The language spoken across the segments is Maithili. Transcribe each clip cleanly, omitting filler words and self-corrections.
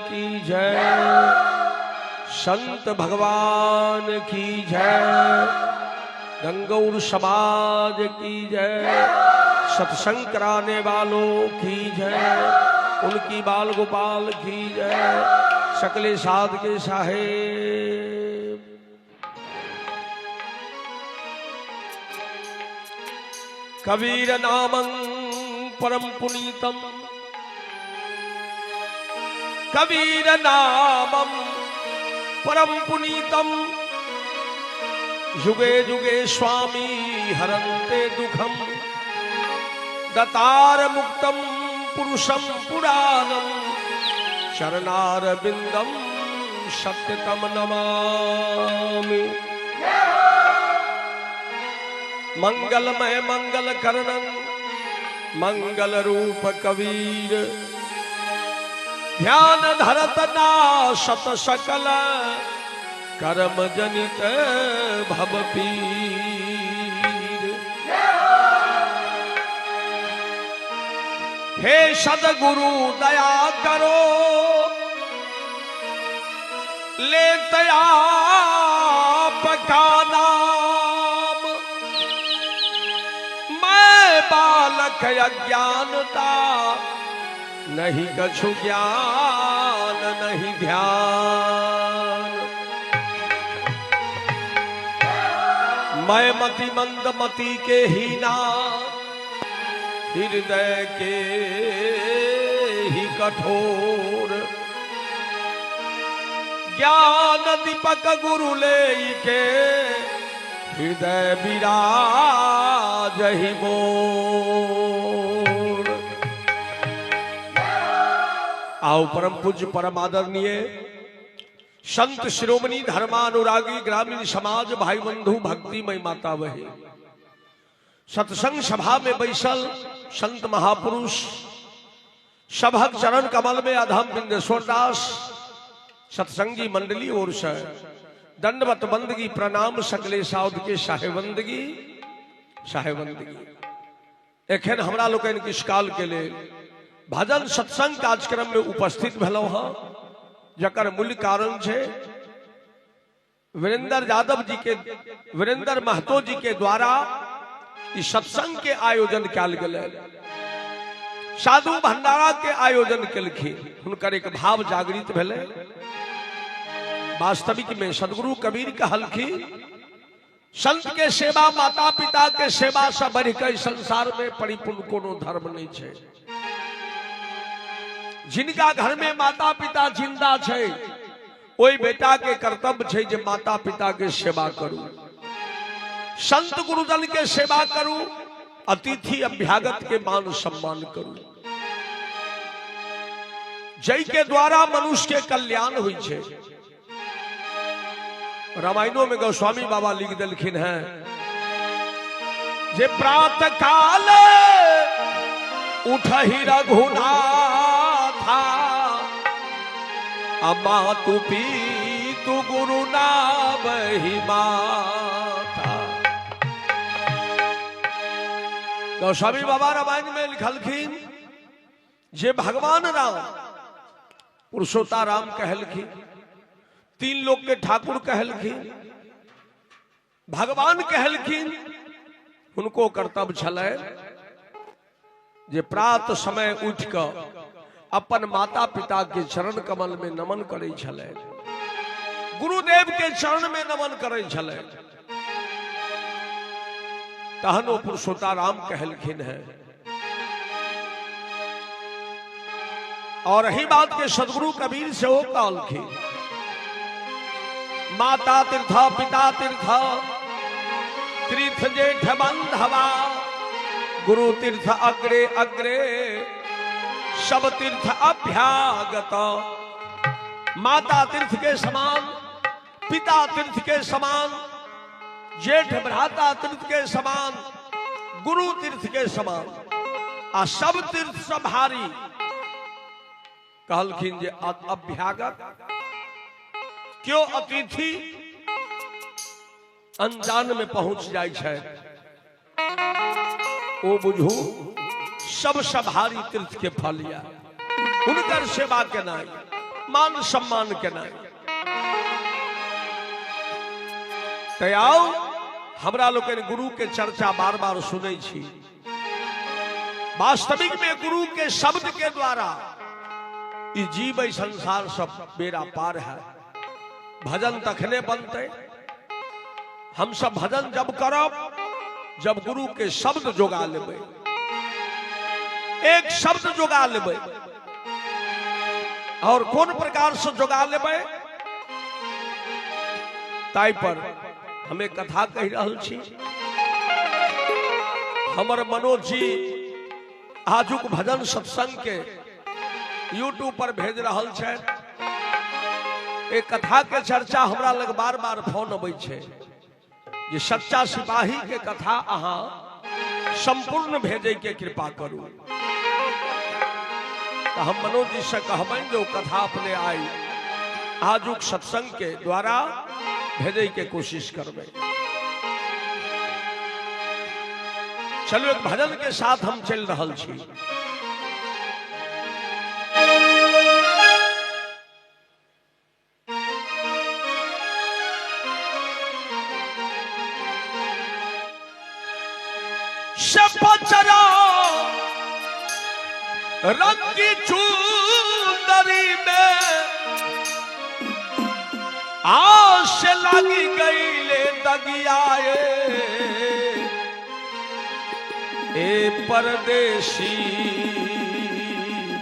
की जय, संत भगवान की जय, गंगौर समाज की जय, सत्संग कराने वालों की जय, उनकी बाल गोपाल की जय, सकले साध के साहेब। कबीर नामं परम पुनीतम, कबीर नामं परम पुनीतम, युगे युगे स्वामी हरन्ते दुखम, दतार मुक्तम पुरुषम पुराणम, चरणारविंदम सत्यतम नमामि। मंगलमय मंगल करणं मंगल रूप कबीर, ध्यान धरत नाशत सकल कर्म जनित भव पीर। हे सदगुरु दया करो, ले आप का नाम, मैं बालक अज्ञानता, नहीं कछु ज्ञान नहीं ध्यान। मैं मति मंद मति के हीना, हृदय के ही कठोर, ज्ञान दीपक गुरु ले के हृदय विराज ही मोर। आओ परम पूज्य परम आदरणीय संत शिरोमणि धर्मानुरागी ग्रामीण समाज भाई बंधु भक्तिमय माता बहिन, सत्संग सभा में बैसल संत महापुरुष सभक चरण कमल में अधम बिंदेश्वर दास सत्संगी मंडली और से दंडवत बंदगी प्रणाम सकले साउद के साहेबंदगी साहेबंदगी। एखन हमरा लोकनि किछु काल के लेल भजन सत्संग कार्यक्रम में उपस्थित भेलहुँ हँ, जकर मूल कारण छै वीरेंद्र यादव जी के, वीरेंद्र महतो जी के द्वारा ई सत्संग के आयोजन कयल गेलै। साधु भंडारा के आयोजन केलखिन, हुनकर एक भाव जागृत भेलै। वास्तविक में सदगुरु कबीर कहलखिन संत के सेवा माता पिता के सेवा से बढ़िके संसार में परिपूर्ण कोनो धर्म नहीं छै। जिनका घर में माता पिता जिंदा छै ओहि बेटा के कर्तव्य छै जे माता पिता के सेवा करू, संत गुरुजन के सेवा करू, अतिथि अभ्यागत के मान सम्मान करू, जय के द्वारा मनुष्य के कल्याण होइ छै। रामायणों में गोस्वामी बाबा लिख देलखिन हैं जे प्रात काल उठहि रघुनाथा, मातु पीतु गुरु नाबहि माथा। गोस्वामी बाबा रामायण में लिखलखिन जे भगवान राम पुरुषोत्ता राम कहलखिन, तीन लोग के ठाकुर कहलखिन, भगवान कहलखिन, हुनको कर्तव्य छलै जे प्रात समय उठ कऽ अपन माता पिता के चरण कमल में नमन करै छलै, गुरुदेव के चरण में नमन करै छलै, तहन ओ पुरुषोत्ता राम कहलखिन है। और यही बात के सदगुरु कबीर से वो कहलखिन, माता तीर्थ पिता तीर्थ तीर्थ जेठ बंधवा, गुरु तीर्थ अग्रे अग्रे सब तीर्थ अभ्यागत। माता तीर्थ के समान, पिता तीर्थ के समान, जेठ भ्राता तीर्थ के समान, गुरु तीर्थ के समान, आ सब तीर्थ से भारी कहलखिन जे अभ्यागत क्यों अतिथि अनजान में पहुंच जाय छै, ओ बुझू सबसे भारी तीर्थ के फल या हुनकर सेवा केनाइ। मान सम्मान केनाइ। तऽ आउ हमरा लोकनि गुरु के चर्चा बार बार सुनै छी। वास्तविक में गुरु के शब्द के द्वारा ई जीव एहि संसार सब बेड़ा पार है। भजन तखने बनते, हम सब भजन जब करब जब गुरु के शब्द जोगा लेबै, एक शब्द जोगा लेबै। और कोन प्रकार से जोगा लेबै ताहि पर हम एक कथा कहि रहल छी। हमर मनोज जी आजुक भजन सत्संग के यूट्यूब पर भेज रहल छथि। एक कथा के चर्चा हमरा लग बार बार फोन अबै छै जे सच्चा सिपाही के कथा अहाँ संपूर्ण भेजै के कृपा करू। तो हम मनोज जी से कहबनि जे ओ कथा अपने आई आजुक सत्संग के द्वारा भेजै के कोशिश करबै। चलू एक भजन के साथ हम चल रहल छी। पचरा रंगी चुंदरी में आश लगी गई ले दगियाए ए परदेसी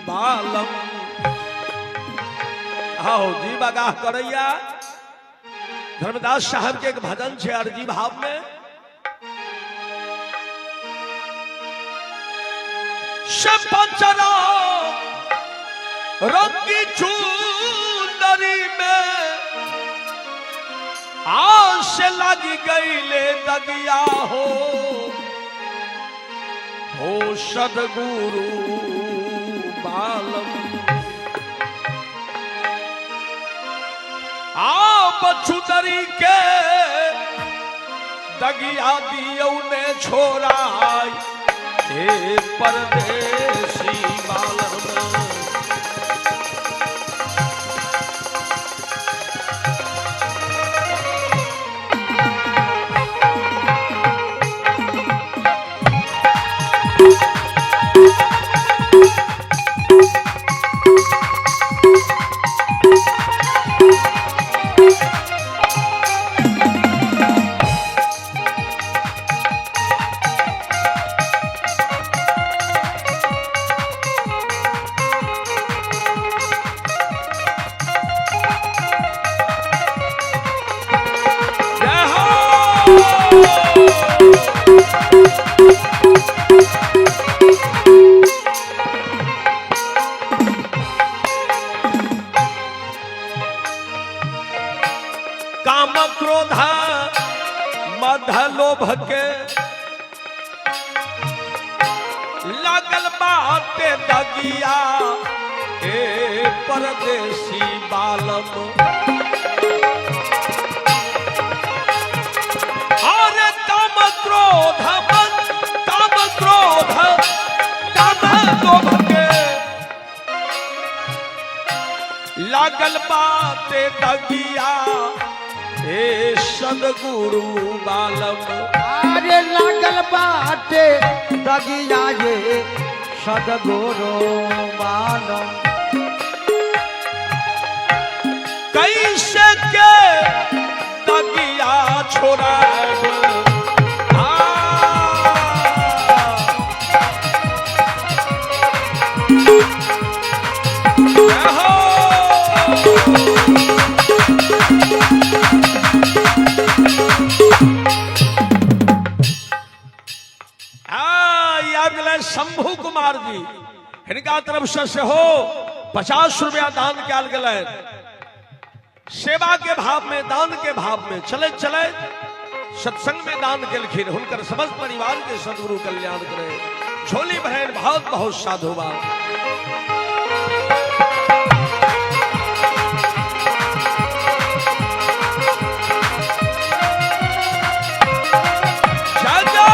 बालम। आओ जी बगाह करैया धर्मदास साहब के एक भजन छे अर्जी भाव में। रंगी चुंदरी में आश लगी गई ले दगिया हो सदगुरु बालम। आ बछुदरी के दगिया दियौ ने छोड़ाई हे परदेसी बालम। जय हो। काम क्रोध मद लोभ के लागल बाटे दगिया ए परदेसी बालम। अरे काम क्रोध मन काम क्रोध काम लोभ के लागल बाटे दगिया हे सदगुरु बालम। अरे लागल बाटे दगिया ये सदगुरु बालम। कैसे के दगिया छोड़ाब शंभू कुमार जी हिनका तरफ से सेहो 50 रुपया दान कयल गेलनि। सेवा के भाव में, दान के भाव में चलैत चलैत सत्संग में दान केलखिन। हुनकर समस्त परिवार के सदगुरु कल्याण करे, झोली भरन। बहुत बहुत साधुवाद। जय जय।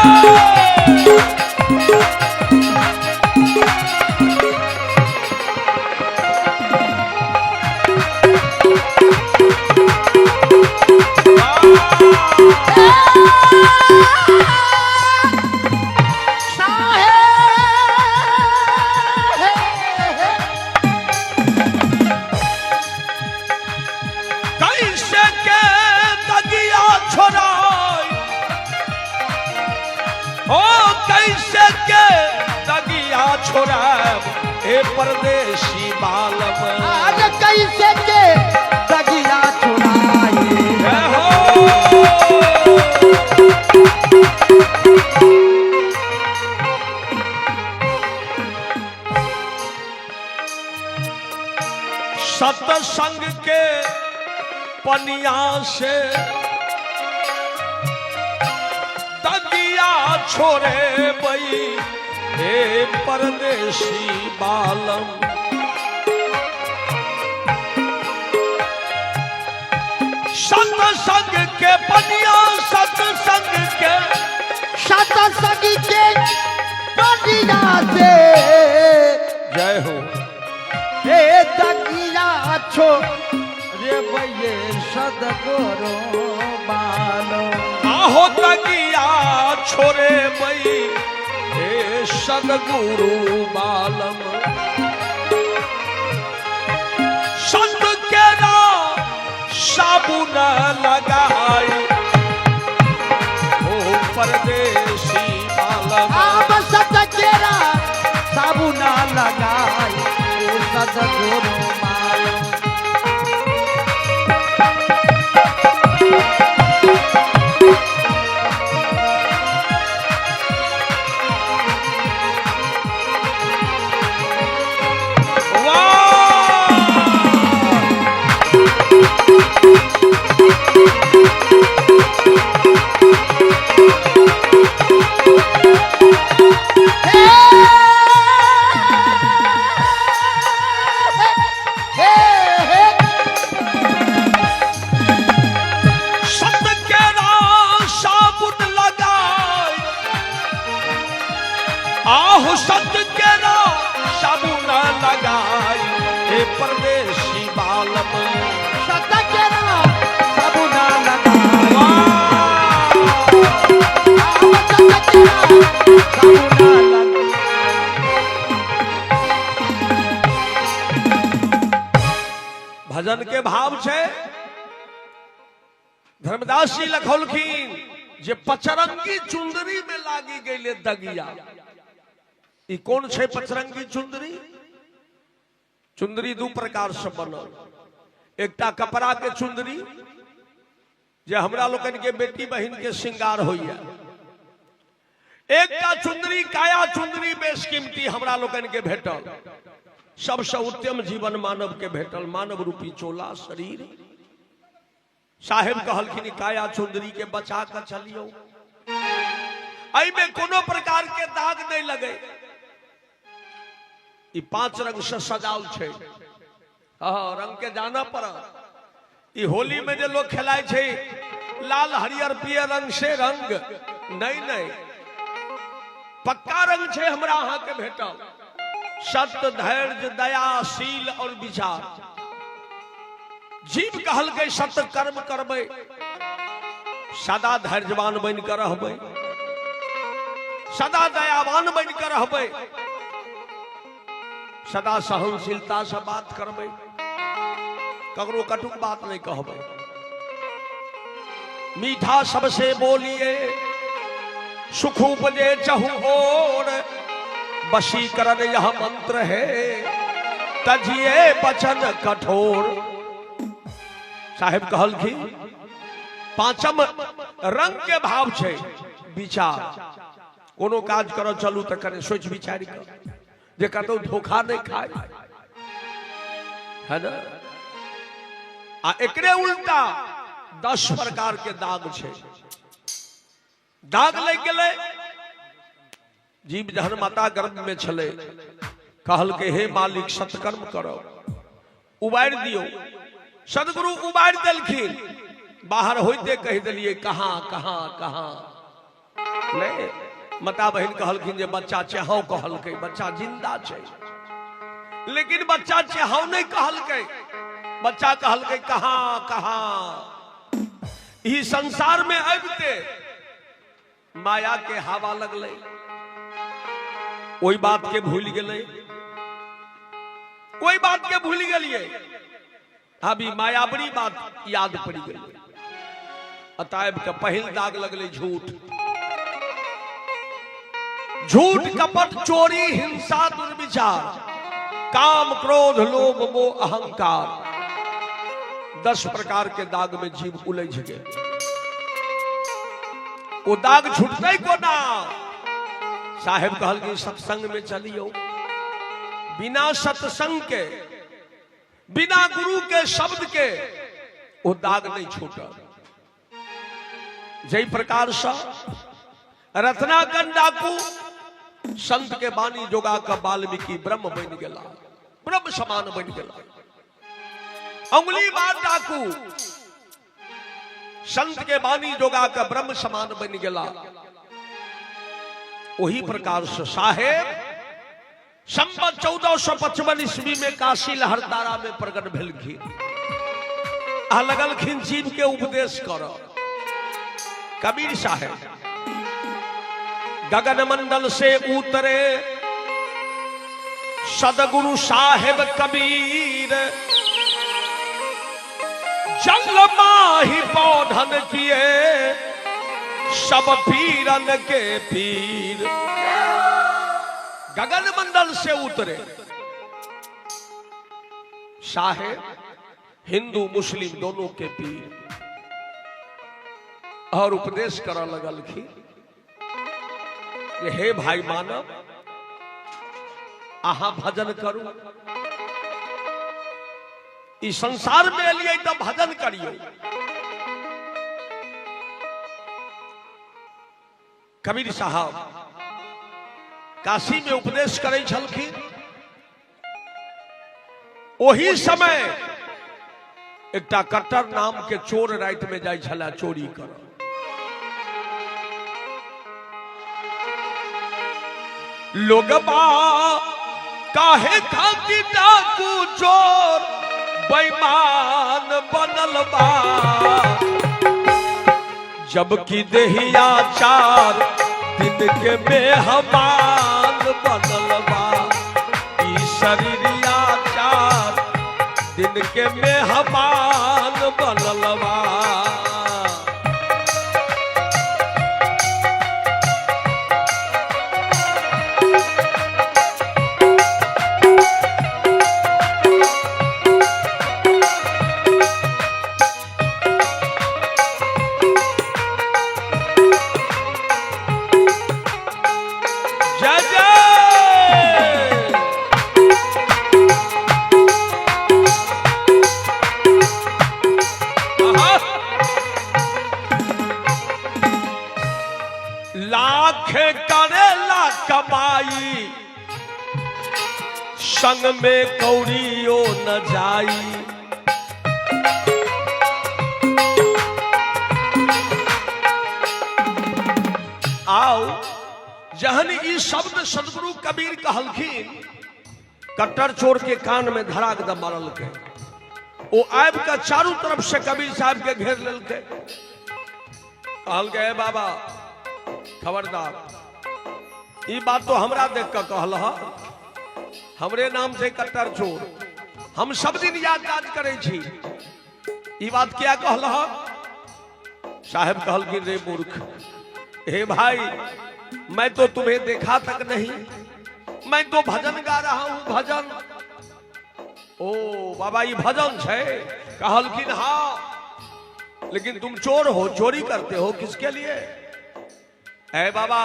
हे परदेसी बालम। आज कैसे के दगिया छुड़ाई। जय हो। सत्संग के पनिया से दगिया छोड़े बई हे परदेसी बालम। सत्संग के पनिया, सत्संग के, सत्संग के पनिया से जय हो। हे दगिया छोड़े बई सदगुरु बालम। आहो दगिया छोड़े बई हे सदगुरु बालम। संत के साबुन लगाई ओ परदेसी बालम। आब सत केरा साबुन लगाई ओ सदगुरु बालम। आहो सत केरा साबुन लगाई हे परदेसी बालम। सत केरा साबुन लगाई, सत केरा साबुन लगाई। भजन के भाव छे धर्मदास जी लखौलखिन जे पचरंगी चुंदरी में लागी गईले दगिया। ई कौन छे पचरंगी चुंदरी? चुंदरी दू प्रकार से बनल, एकटा कपड़ा के चुंदरी जे हमरा लोकन के बेटी बहिन के श्रृंगार होइया, एकटा चुंदरी काया चुंदरी बेशकीमती हमरा लोकन के भेटल, सबसे उत्तम जीवन मानव के भेटल, मानव रूपी चोला शरीर। साहेब कहलखिन काया चुंदरी के बचा के चलियो, एहिमे कोनो प्रकार के दाग नहीं लगे। ई पांच रंग से सजाल छे, हाँ रंग के जाना पड़त। ई होली में जे लोग खेलाय छे लाल हरियर पियर रंग से रंग नहीं, नहीं पक्का रंग छे हमरा अहाँ के भेटल, सत्य धैर्य दया शील और विचार। जीव कहलकै सत्य कर्म करबै, सदा धैर्यवान बन के रहबै, सदा दयावान बन के रहबै, सदा सहनशीलता से बात करबै, ककरो कटुक बात नहीं कहबै, मीठा सबसे बोलिए, सुख उपजे चहु ओर, वशीकरण यह मंत्र है, तजिए वचन कठोर। साहेब कहलखिन पांचम रंग के भाव छे विचार। कोनो काज करो चलू तो कने सोच विचार कर जे कतौ धोखा नहीं खाए, है ना। आ एकरे उल्टा 10 प्रकार के दाग छे। दाग लग गेलै जीव जहन माता गर्भ में छले, कहल के हे मालिक सत्कर्म करो, उबारि दियो। सदगुरु उबारि देलखिन, बाहर होते कहि देलिए कहाँ कहाँ कहाँ। नहीं माता बहन कहलखिन जे बच्चा चेहाव कहलकै, बच्चा जिंदा छै, लेकिन बच्चा चेहाव नहीं कहलकै, बच्चा कहलकै कहाँ कहाँ। ई संसार में आबिते माया के हवा लगलै, ओहि बात के भूल गेलै, ओहि बात के भूल गेलिए, अभी मायावरी बात याद पड़ गई। अतएव के पहिल दाग लगलै झूठ, झूठ कपट चोरी हिंसा दुर्विचार। काम क्रोध लोभ मोह अहंकार, 10 प्रकार के दाग में जीव उलझ गेल। ओ दाग छूटतै कोना? साहेब कहलखिन सत्संग में चलियो। बिना सत्संग के, बिना गुरु के शब्द के ओ दाग नहीं छूटल। जै प्रकार से रत्नाकर डाकू संत के वाणी जोगा का वाल्मीकि ब्रह्म बन गेला, ब्रह्म समान बन गेला। अंगुली बार डाकू संत के वाणी जोगा का ब्रह्म समान बन गेला। वही प्रकार से साहेब संवत 1455 ईस्वी में काशी लहरतारा में प्रकट भेलखिन आ लगलखिन जीव के उपदेश कर। कबीर साहेब गगन मंडल से उतरे सदगुरु साहेब कबीर, जल माही पौधन किए सब पीरन के पीर। गगन मंडल से उतरे साहेब, हिंदू मुस्लिम दोनों के पीर, और उपदेश कर लगलखिन हे भाई मानव, अहाँ भजन करू, ई संसार में एलियै तो भजन करियो। कबीर साहब काशी में उपदेश करै छलखिन। ओही समय एकटा कट्टर नाम के चोर राति में जाइ छला चोरी कर। लोगबा काहे खातिर डाकू चोर बेईमान बनल बा, जबकि देहिया 4 दिन के मेहमान बनल बा। ई शरीरिया 4 दिन के मेहमान बनल बा। जय जय। लाख करेला कमाई संग में कौड़ियो न जाई, आओ जहन ई शब्द सदगुरु कबीर कहलखिन, कट्टर चोर के कान में धराक the मारलकै। ओ आबि के चारू तरफ से कबीर साहब के घेर लेलकै। कहलकै हे बाबा खबरदार, ई बात तो हमरा देख के कहल, हमरे नाम से कट्टर चोर, हम सब दिन याद काज करै छी, ई बात क्या कहल? साहेब कहलखिन रे मूर्ख, हे भाई मैं तो तुम्हें देखा तक नहीं, मैं तो भजन गा रहा हूं भजन। ओ बाबा ये भजन छै? कहलखिन हाँ, लेकिन तुम चोर हो, चोरी करते हो, किसके लिए? ए बाबा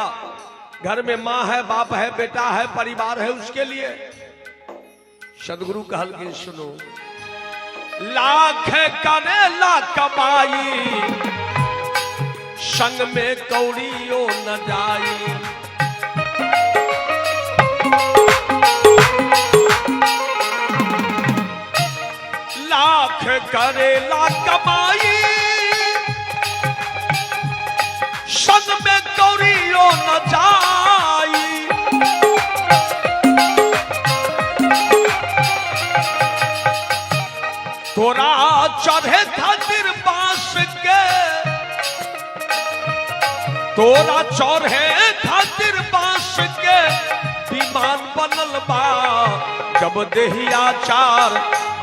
घर में माँ है, बाप है, बेटा है, परिवार है, उसके लिए। सदगुरु कहलखिन सुनो, लाख करेला कमाई संग में कौड़ियो न जाई, लाख करेला कमाई संग में कौड़ियो न जाई, तोरा चढ़े खातिर बांस के, तोरा चढ़े खातिर बांस के विमान बनल बा, जब देहिया 4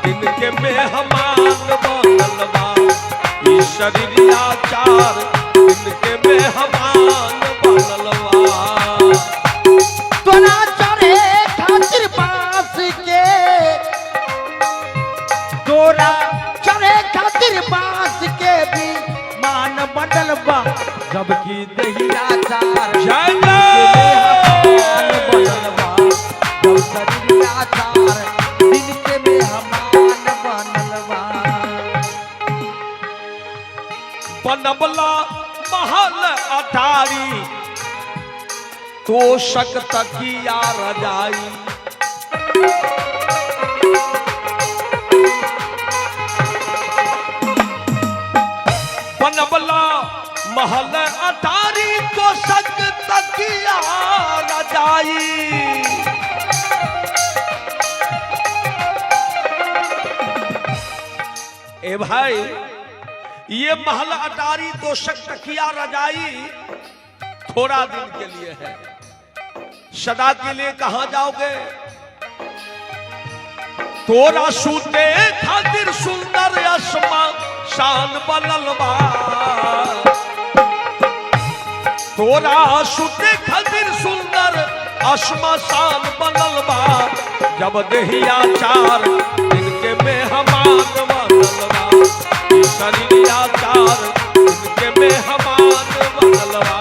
दिन के मेहमान बनल बा। ई शरीरिया 4 दिन के मेहमान बनल बा। तोरा चढ़े खातिर बांस के, तोरा चढ़े खातिर बांस के भी मान बनल बा, जबकि दहिया चार जय दिन के मेहमान बनल बा, जब शरीरिया चार दिन के मेहमान बनल बा। बनबला महल अटारी, तोशक तकिया रजाई। बनबला महल अटारी, तोशक तकिया रजाई। ए भाई, ये महल अटारी तोशक तकिया रजाई थोड़ा दिन के लिए है, सदा के लिए कहां जाओगे? तोरा सूते खातिर सुंदर असमा शान बनल बा, तोरा सूते खातिर सुंदर असमा शान बनल बा, जब देहिया चार दिन के मेहमान बनल बा, ई शरीरिया चार दिन के मेहमान बनल बा।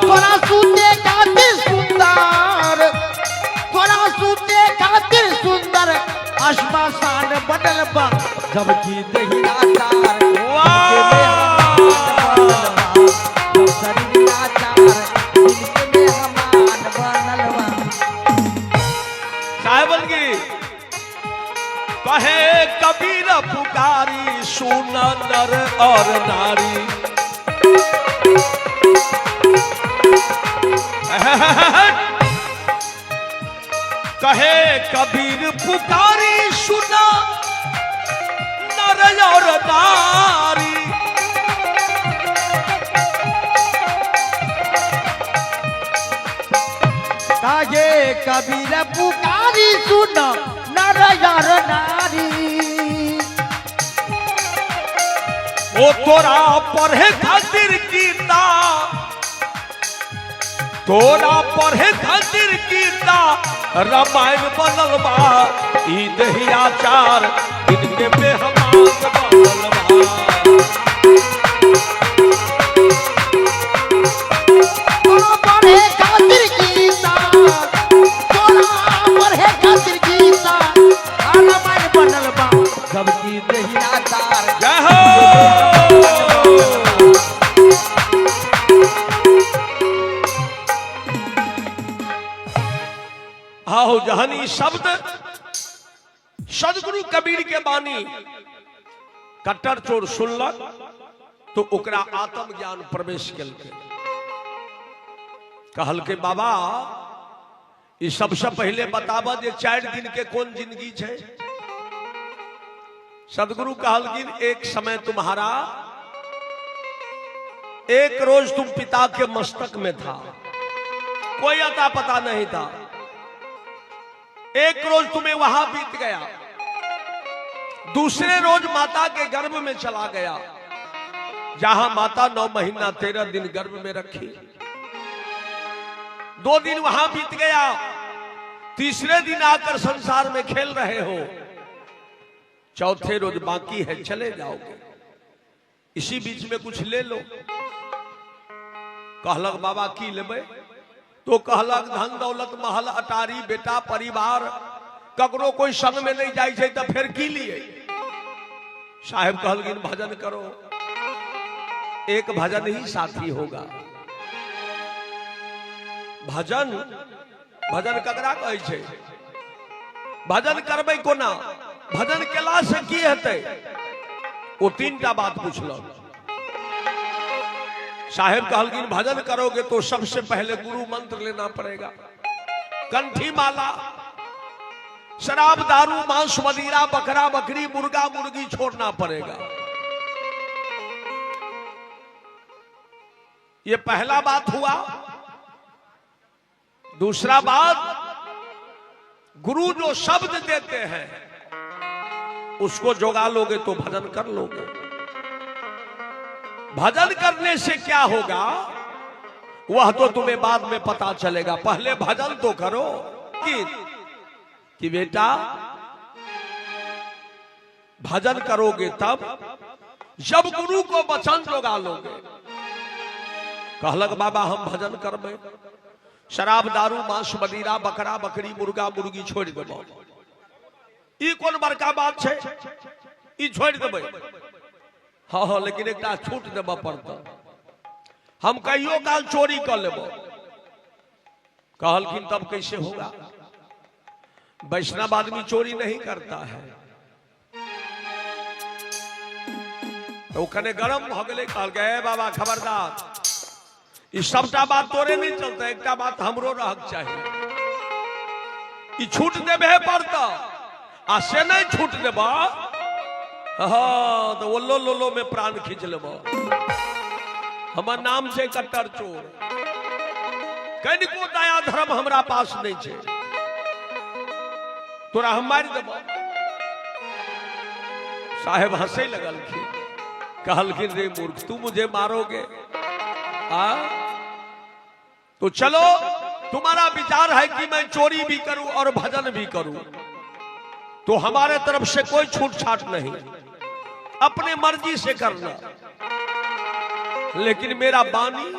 तोरा सूते खातिर सुंदर, तोरा सूते खातिर सुंदर आसमान बनल बा, जबकि दहिया चार वाह! दिन के मेहमान बनल बा, जब शरीरिया चार दिन के मेहमान बनल बा। साहेबन की कहे कबीर पुकारी, सुन नर और नारी। कहे कबीर पुकारी, सुना नर और नारी। काहे कबीर पुकारी सुन नर और नारी। ओ तोरा पढ़े खातिर गीता, तोरा पढ़े खातिर गीता रामायण बनल बा, ई दहिया चार दिन के मेहमान बनल बा। तोरा पढ़े खातिर गीता, तोरा पढ़े खातिर गीता रामायण बनल बा, जबकि दहिया चार जय हो। आओ जहन ई शब्द सदगुरु कबीर के बानी कट्टर चोर सुनलक तो ओकरा आत्मज्ञान प्रवेश केलकै। कहलकै बाबा ई सबसे पहले बताब जे 4 दिन के कोन जिंदगी छै। सदगुरु कहलखिन एक समय तुम्हारा, एक रोज तुम पिता के मस्तक में था, कोई अता पता नहीं था। एक रोज तुम्हें वहां बीत गया, दूसरे रोज माता के गर्भ में चला गया, जहां माता 9 महीना 13 दिन गर्भ में रखी। 2 दिन वहां बीत गया, तीसरे दिन आकर संसार में खेल रहे हो, चौथे रोज बाकी है, चले जाओगे, इसी बीच में कुछ ले लो। कहलक बाबा की लेबै? तो कहलक धन दौलत महल अटारी बेटा परिवार, ककरो कोई संग में नहीं जाय छै तो फिर की लिए? साहेब कहलखिन भजन करो, एक भजन ही साथी होगा। भजन, भजन ककरा कहै छै? भजन करबै कोना? भजन केला से की हेतै? ओ 3 टा बात पुछलक। साहेब कहलखिन भजन करोगे तो सबसे पहले गुरु मंत्र लेना पड़ेगा, कंठी माला, शराब दारू मांस मदिरा बकरा बकरी मुर्गा मुर्गी छोड़ना पड़ेगा। ये पहला बात हुआ। दूसरा बात, गुरु जो शब्द देते हैं उसको जोगा लोगे तो भजन कर लोगे। भजन करने से क्या होगा वह तो तुम्हें बाद में पता चलेगा, पहले भजन तो करो। कि बेटा भजन करोगे तब जब गुरु को वचन जोगा लोगे। कहलक बाबा हम भजन करबै, शराब दारू मांस मदिरा बकरा बकरी मुर्गा मुर्गी छोड़ देबो। ई कोन बड़का बात छै, ई छोड़ देबै। हाँ हाँ, लेकिन एकटा छूट देबऽ पड़त, हम कहियो काल चोरी कर लेबो। कहलखिन तब कैसे होगा, वैष्णव आदमी चोरी नहीं करता है। तो कने गरम भ गेलै, कहलकै ए बाबा खबरदार, ई सबटा बात तोरे नहीं चलते, एकटा बात हमरो रहक चाही। ई छूट देबे पड़त, आ से नहीं छूट देबा हाँ तो ओलो लोलो में प्राण खींच लेबो। हमर नाम छै कट्टर चोर, कनिको दया धर्म हमरा पास नहीं छै, तोरा हम मारि देबो। साहेब हंसे लगलखिन, कहलखिन रे मूर्ख, तू मुझे मारोगे? आ तो चलो, तुम्हारा विचार है कि मैं चोरी भी करूं और भजन भी करूं, तो हमारे तरफ से कोई छूट छाट नहीं, अपने मर्जी से करना, लेकिन मेरा बानी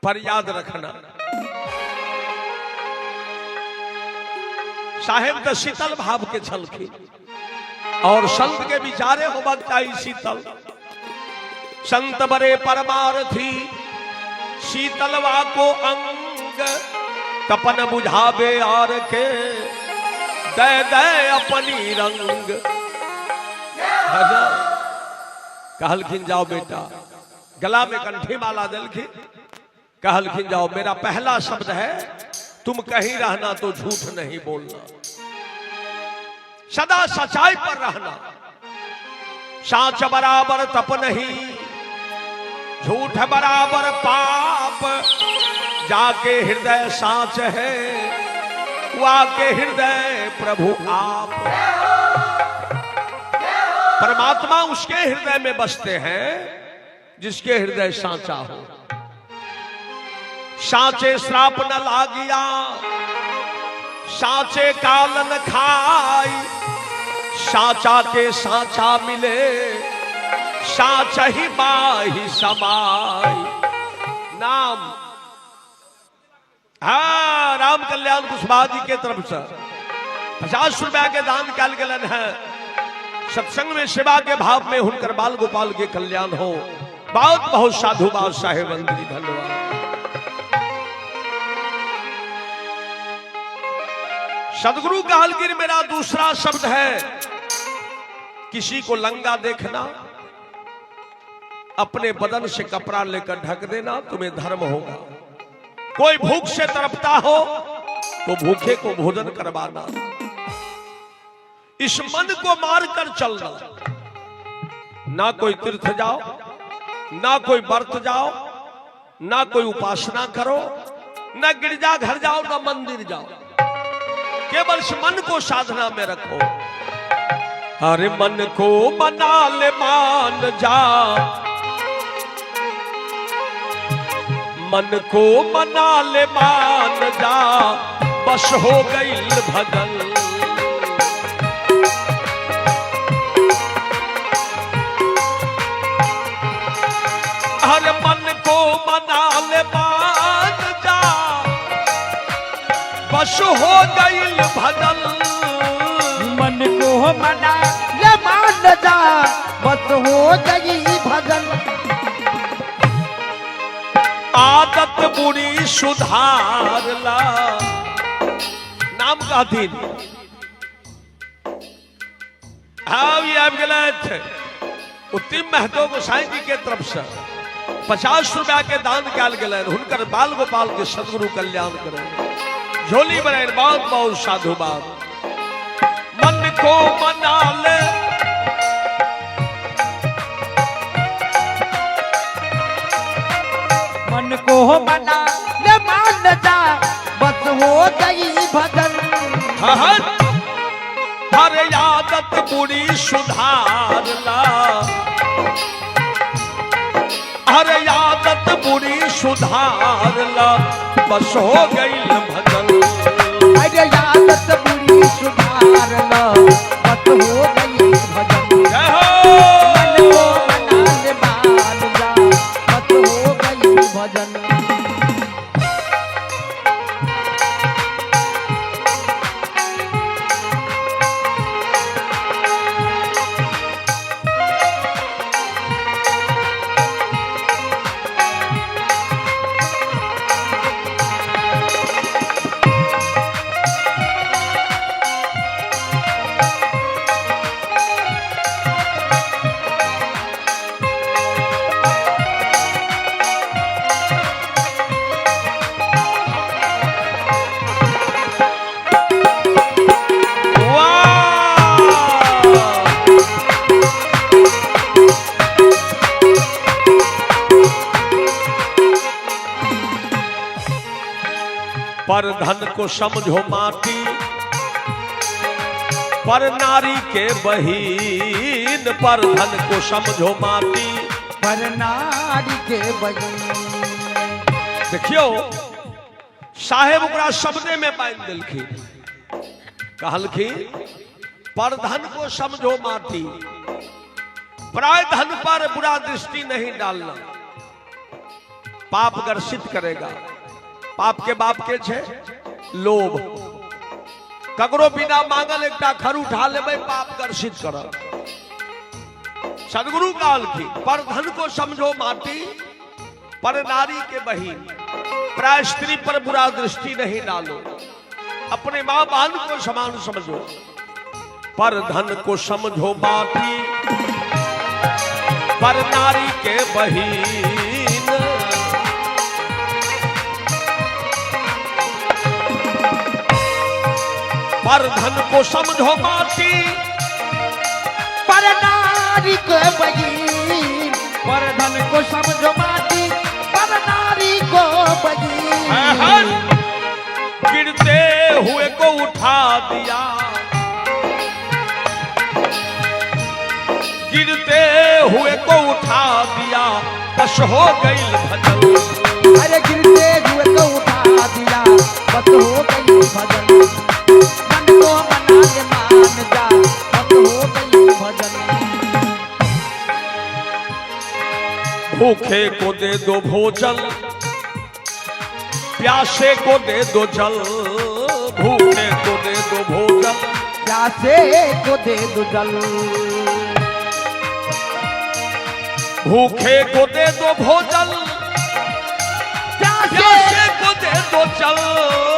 पर याद रखना। साहेब तो शीतल भाव के छलखिन, और संत के विचारे होबाक चाही शीतल। संत बड़े परमार्थी शीतलवा को अंग, तपन बुझावे are के दे दे अपनी रंग। है ना? कहलखिन जाओ बेटा, गला में कंठी माला दिलखिन, कहलखिन जाओ, मेरा पहला शब्द है तुम कहीं रहना तो झूठ नहीं बोलना, सदा सच्चाई पर रहना। साच बराबर तप नहीं, झूठ बराबर पाप, जाके हृदय साच है वाके हृदय प्रभु आप। परमात्मा उसके हृदय में बसते हैं जिसके हृदय सांचा हो। सांचे श्राप न लागिया, सांचे कालन खाई, सांचा के सांचा मिले, सांच ही माही समाई। नाम हाँ राम कल्याण कुशवाहा जी के तरफ से 50 रुपया के दान कल गलन है। सत्संग में सेवा के भाव में हुनकर बाल गोपाल के कल्याण हो। बहुत बहुत साधुवाद साहेब अंजलि, धन्यवाद। सदगुरु कहलखिन मेरा दूसरा शब्द है किसी को लंगा देखना, अपने बदन से कपड़ा लेकर ढक देना, तुम्हें धर्म होगा। कोई भूख से तड़पता हो तो भूखे को भोजन करवाना। इस मन को मारकर चलना, ना कोई तीर्थ जाओ, ना कोई व्रत जाओ, ना कोई उपासना करो, ना गिरजा घर जाओ, ना मंदिर जाओ, केवल इस मन को साधना में रखो। अरे मन को मना ले मान जा, मन को मना ले मान जा, बस हो गई भजन। हर मन को मना ले मान जा, बस हो गई भजन। मन को मना ले मान जा, बस हो गई भजन। आदत बुरी सुधार ला, नाम कहथिन। हाँ ई आबि गेलथि उत्तम महतो गोसाई जी के तरफ से 50 रुपया के दान कयल गेलनि, हुनकर बाल गोपाल के सदगुरु कल्याण करें, झोली बनाए। बहुत बहुत साधुवाद। मन को मना ले, मन को मना ले मान जा, बस हो गई भजन। हर हर आदत बुरी सुधार ला, हर आदत बुरी सुधार ला, बस हो गई भजन। अरे आदत बुरी सुधार ला, बस बस हो गई भजन। जय हो। मन को मना ले मान जा, बस हो गई भजन। वाह। पर धन को समझो माटी, पर नारी के बहीन। पर धन को समझो माटी, पर नारी के बहिन। देखियो साहेब ओकरा शब्दे में बांधि देलखिन। कहलखिन पर धन को समझो माटी, पराय धन पर बुरा दृष्टि नहीं डालना, पाप ग्रसित करेगा। पाप के बाप के छे लोभ। ककरो बिना मांगल एकटा खर उठा लेबै, पाप ग्रसित करत। सदगुरु कहलखिन पर धन को समझो माटी, पर नारी के बहिन, पराय स्त्री पर बुरा दृष्टि नहीं डालो, अपने मां बहन को समान समझो। पर धन को समझो माटी, पर नारी के बहिन। पर धन को समझो माटी, पर नारी के बहिन। पर धन को समझो माटी, पर नारी को बहिन। गिरते हुए को उठा दिया, गिरते हुए को उठा दिया, बस हो गई भजन। अरे गिरते हुए को उठा दिया, बस हो गई भजन। मन को मना ले मान जा, बस हो गई भजन। भूखे को दे दो भोजन, प्यासे को दे दो जल। भूखे को दे दो भोजन, प्यासे को दे दो जल। भूखे को दे दो भोजन, प्यासे प्यासे को दे दो जल।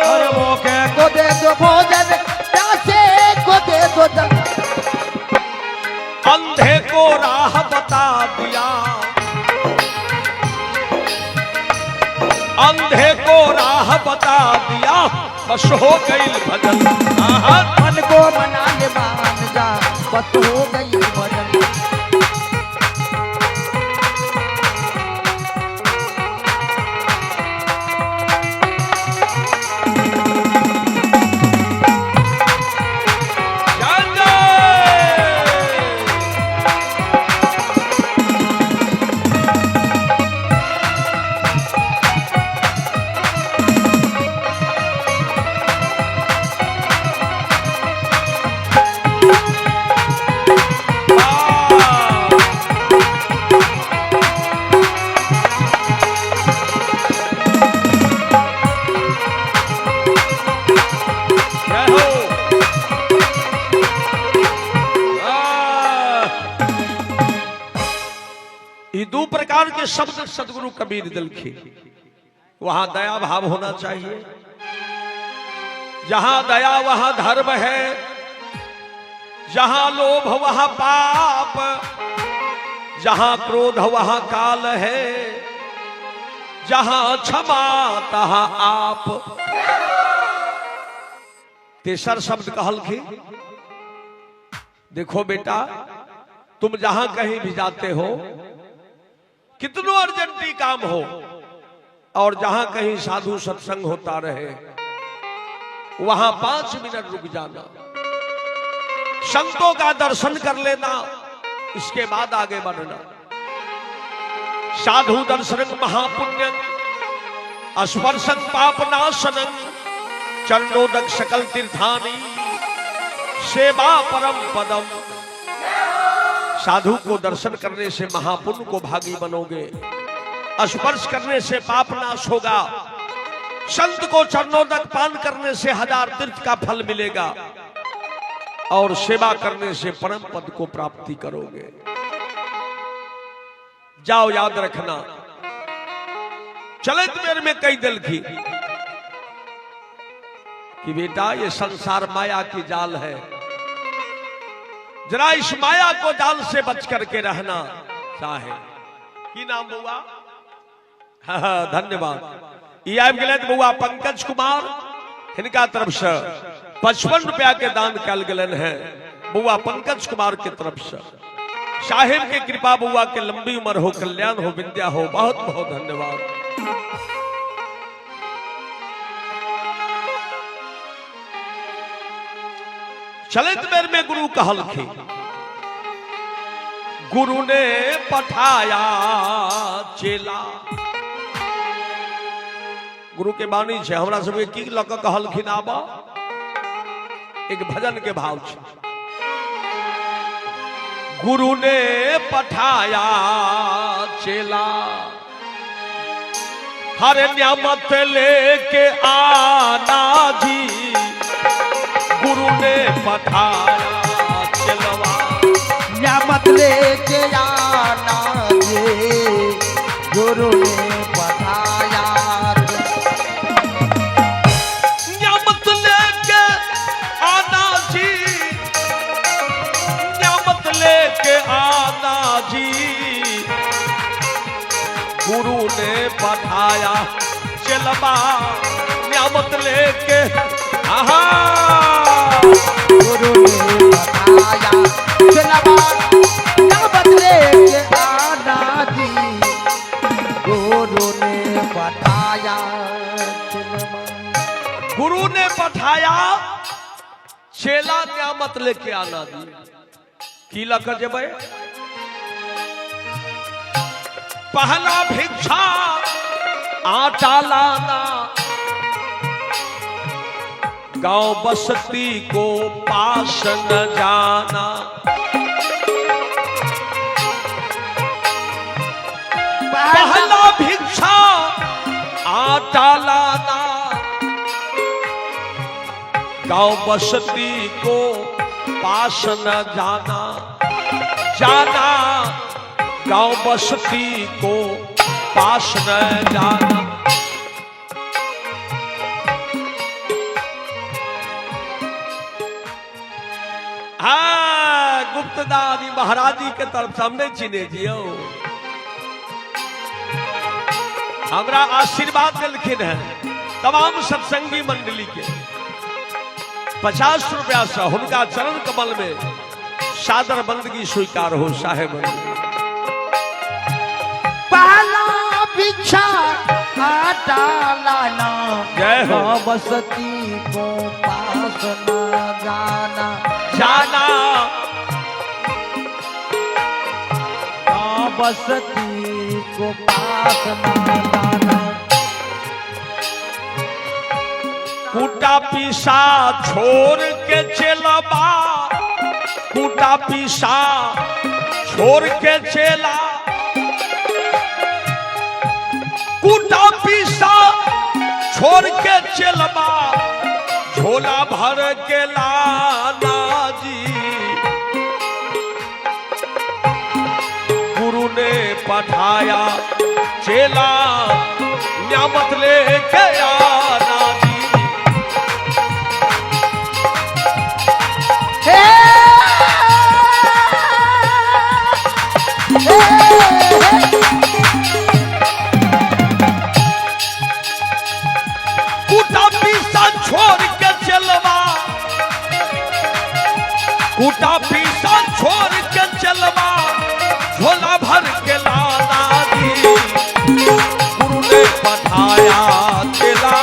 और भूखे को दे दो भोजन, प्यासे को दे दो जल। अंधे को राह बता दिया, अंधे को राह बता दिया, बस हो गई भजन। आहा। मन को मना ले मान जा, बस हो गई भजन। जय जय। वाह। जय हो। आह। ई दू प्रकार के शब्द सदगुरु कबीर दिलखी। वहां दया भाव होना चाहिए, जहां दया वहां धर्म है, जहां लोभ वहां पाप, जहां क्रोध वहां काल है, जहां क्षमा तहां आप। तेसर शब्द कहलखिन, देखो बेटा तुम जहां कहीं भी जाते हो, कितनो अर्जेंटी काम हो, और जहां कहीं साधु सत्संग होता रहे, वहां 5 मिनट रुक जाना, संतों का दर्शन कर लेना, इसके बाद आगे बढ़ना। साधु दर्शन महापुण्य, स्पर्शन पाप नाशनम, चरणोदक सकल तीर्थानी, सेवा परम पदम। साधु को दर्शन करने से महापुण्य को भागी बनोगे, स्पर्श करने से पाप नाश होगा, संत को चरणोदक पान करने से 1000 तीर्थ का फल मिलेगा और सेवा करने से परम पद को प्राप्ति करोगे। जाओ, याद रखना। चलत बेर में कई दिल की कि बेटा ये संसार माया की जाल है, जरा इस माया को जाल से बच करके रहना चाहे। की नाम बउआ? हाँ, धन्यवाद। ई आबि गेलथि बउआ पंकज कुमार, हिनका तरफ से 55 रुपया के दान कयल गेलनि है बउआ पंकज कुमार के तरफ से। साहेब के कृपा बउआ के लंबी उम्र हो, कल्याण हो, विद्या हो। बहुत बहुत धन्यवाद। चलत बेर में गुरु कहलखिन, गुरु ने पठाया चेला। गुरु के वाणी छै, हमरा सबके की लऽ कऽ कहलखिन आब, एक भजन के भाव छै। गुरु ने पठाया चेला, हर न्यामत लेके आना जी, गुरु ने पठाया चेलवा। न्यामत लेके आना जी, गुरु ने पठाया। न्यामत लेके आना जी, न्यामत लेके आना जी, गुरु ने पठाया चलबा, न्यामत लेके आहा। गुरु ने पठाया चलबा, न्यामत लेके आना जी, गुरु ने पठाया चलबा। गुरु ने पठाया चेला, न्यामत लेके आना जी। की लऽ कऽ जेबै? पहला भिक्षा आटा लाना, गांव बस्ती को पास न जाना। पहला भिक्षा आटा लाना, गांव बस्ती को पास न जाना, जाना गांव बस्ती को पास न जाना। हाँ, गुप्तदानी महाराज जी के तरफ से हम नहीं चिन्हे जियो, हमरा आशीर्वाद दिलखिन है तमाम सत्संगी मंडली के 50 रुपया से हुनका चरण कमल में सादर बंदगी स्वीकार हो साहेब। पहला भिक्षा आटा लाना, जय हो। गाँव बस्ती को पास न जाना, जाना गाँव बस्ती को पास न जाना। कूटा पीसा छोड़ के चेलबा, कूटा पीसा छोड़ के चेला, कूटा पीसा छोड़ के चेलबा, झोला भर के लाना जी, गुरु ने पठाया चेला, न्यामत लेके आना जी। हे हे कूटा पीसा छोड़ के चलवा, कूटा पीसा छोड़ के चलवा, झोला भर के लाना जी, गुरु ने पठाया चेला,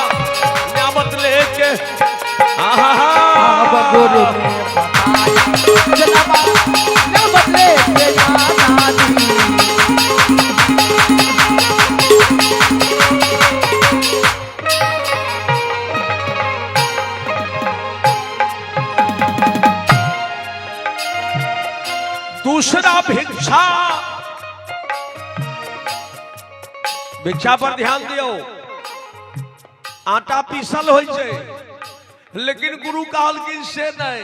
न्यामत लेके आहा। अब गुरु ने पठाया चलवा, न्यामत लेके आना जी। भिक्षा पर ध्यान दियौ। आटा पीसल होइ छै, लेकिन गुरु कहलखिन से नहि।